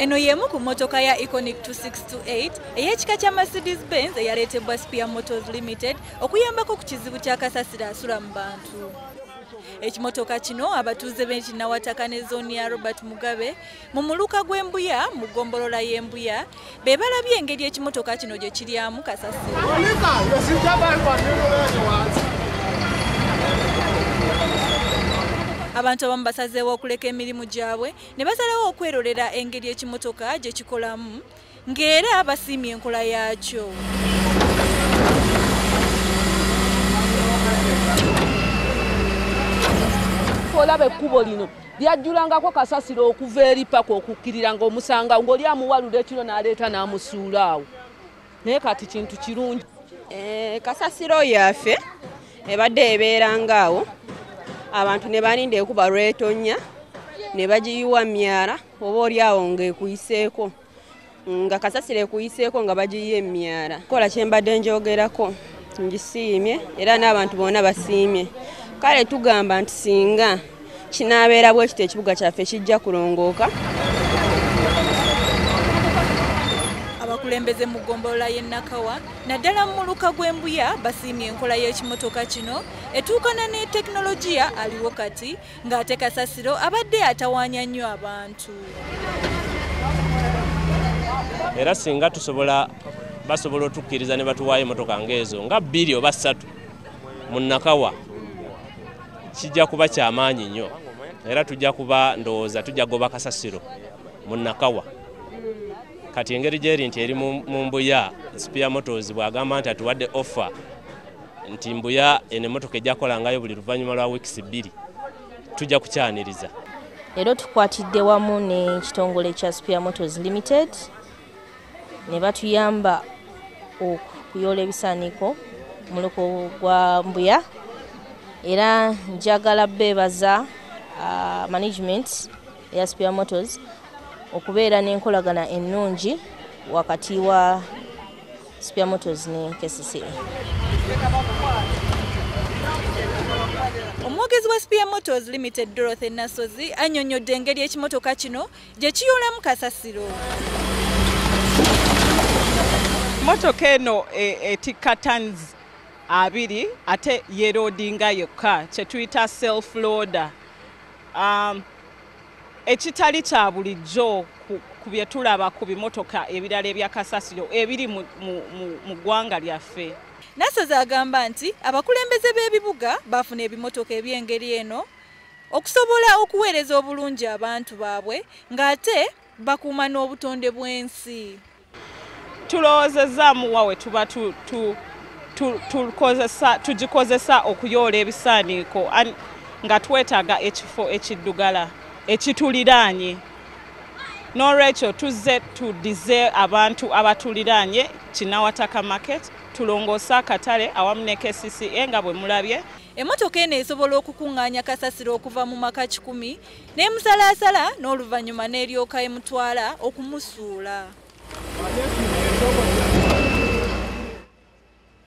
Eno y'emu ku mmotoka ya Econic 2628 ey'ekika kya Mercedes Benz eyaleetebwa Spear Motors Limited okuyambako ku kizibu kya kasasiro asula mu bantu. Ekimotoka kino abatuuze b'e Kinawataka ne zooni ya Robert Mugabe mu muluka gw'Embuya mu ggombolola y'Embuya be balabye engeri ekimotoka kino gye kiryamu kasasiro. Abantu abamu basazeewo okuleka emirimu gyabwe ne basalawo okwerolera engeri ekimotoka gye kikolamu ng'era basiimye enkola yaakyo. Olaba ekkubo lino lyajjulangako kasasiro okuva eri paka okukkirira ng'omusanga ng'oli amuwalula ekiro n'aleeta n'amusuula awo, naye kati kintu kirungi. Kasasiro yaffe ebadde ebeeranga awo, abantu ne balinda ekuba lw'etonnya ne bagiyiwa myala oba oli awo ng'ekuyiseeko, nga kasasiro ekuyiseeko nga bagiyiwa emyala. Kola kye mbadde njogerako ngisiimye era n'abantu bonna basiimye. Kale tugamba nti singa kinaabeera bwe kityo ekibuga kyaffe kijja kulongooka. Abakulembeze mu ggombolola y'e Nakawa naddala mu muluka gw'Embuya basiimye enkola y'ekimotoka kino etuukana ne tekinologiya aliwo kati ng'ate kasasiro abadde atawaanya nnyo abantu. Era singa tusobola basobola otukkiriza ne batuwaayo emmotoka ng'ezo nga 2 oba 3 mu Nakawa kijja kuba kyamaanyi nnyo, era tujja kuba ndowooza tujja goba kasasiro mu Nakawa. Kati engeri gyeri nti eri mu Mbuya, Spear Motors bw'agamba nti atuwadde offer nti Mbuya eno emmotoka ejja kukolangayo buli luvannyuma lwa wiikisi 2, tujja kukyaniriza. Leero tukwatidde wamu n'ekitongole kya Spear Motors Limited ne batuyamba okuyoola ebisaaniiko mu muluka gwa Mbuya. Era njagala beebaza management ya Spear Motors okubeera n'enkolagana ennungi wakati wa Spear Motors ne KCCA. Omwogezi wa Spear Motors Limited Dorothy Nasozi annyonnyodde engeri ekimotoka kino gye kiyoolamu kasasiro. Mmotoka eno etikka tons 2 ate yeeroodinga yokka kye tuyita self loader. Ekitali kya bulijjo ku bye tulaba ku bimotoka ebirala ebya kasasiro ebiri mu ggwanga lyaffe. Nasozi agamba nti abakulembeze b'ebibuga bafuna ebimotoka eby'engeri eno okusobola okuweereza obulungi abantu baabwe ng'ate bakuuma n'obutonde bw'ensi. Tulowoozezaamu wa we tuba tugikozesa okuyoola ebisaaniiko nga twetaaga ekifo ekiddugala ekituliraanye. N'olwekyo tuzze tudize abantu abatuliraanye Kinawataka Market, tulongoose akatale awamu ne KCCA nga bwe mulabye. Emmotoka eno esobola okukuŋŋaanya kasasiro okuva mu maka 100 n'emusalaasala n'oluvannyuma n'eryoka emutwala okumusuula.